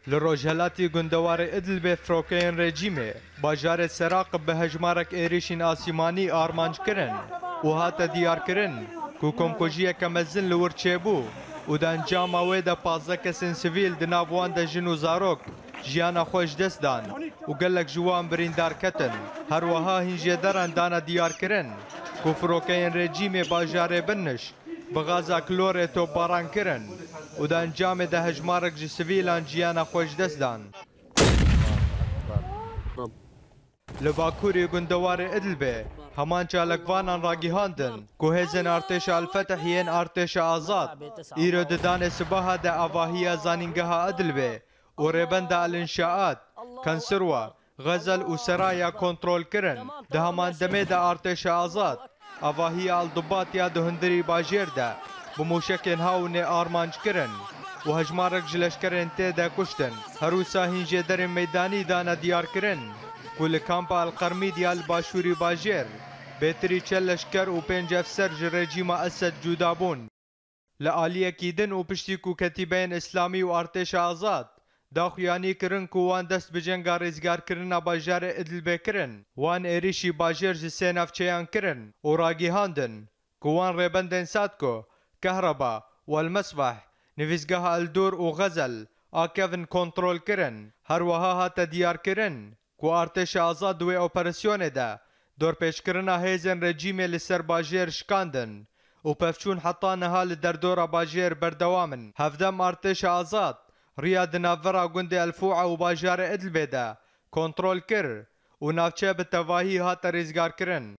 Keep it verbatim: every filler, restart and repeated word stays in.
Li rojhelatî gundewarê Idlibê firokeyên rejîmê bajarê Seraqib bi hejmarek êrîşên asîmanî armanc kirin û hate diyarkirin ku komkujiyeke mezin li wir çêbû û di encama wê de pazdeh kesên sivîl, di nav wan de jin û zarok, jiyana xwe ji dest dan û gelek ji wan birîndar ketin. Her wiha hîn jêderan dane diyarkirin ku firokeyên rejîmê bajarê Binniş bi gaza klorê topbaran kirin û di encamê de hejmarek ji sivîlan jiyana xwe ji dest dan. Li bakurê gundewarê Idlibê heman çalakvanan ragihandin ku hêzên artêşa El-Fetih yên artêşa azad îro di danê sibaha de avahiya zanîngeha Idlibê û rêbenda El-Înşaat, Kensirwa, Xezel û Seraya kontrol kirin. Di heman demê de artêşa azad avahiya El-Dubat ya di hundirî bajêr de bi mûşekên hawinê armanc kirin û hejmarek ji leşkerên tê de kuştin. Her wisa hîn jêderên meydanî dane diyarkirin ku li kampa El-Qermîd ya li başûrî bajêr bêtirî çel leşker û pênc efser ji rejîma Esed cuda bûn. Li aliyekî din û piştî ku Ketîbeyên Îslamî û Artêşa Azad daxuyanî kirin ku wan dest bi cenga rêzgarkirina bajarê Idlibê kirin, wan êrîşî bajêr ji sê navçeyan kirin û ragihandin ku wan rêbendên Sadko, Kehreba û El-Mesbeh, nivîsgeha El-Dûr û Xezel a kevin kontrol kirin. Her wiha hate diyarkirin ku artêşa azad di wê operasyonê de dorpêçkirina hêzên rejîmê li ser bajêr şikandin û pevçûn heta niha li derdora bajêr berdewam in. Hevdem artêşa azad riya di navbera gundê El Fûa û bajarê Idlibê de kontrol kir û navçe bi tevahî hate rêzgarkirin.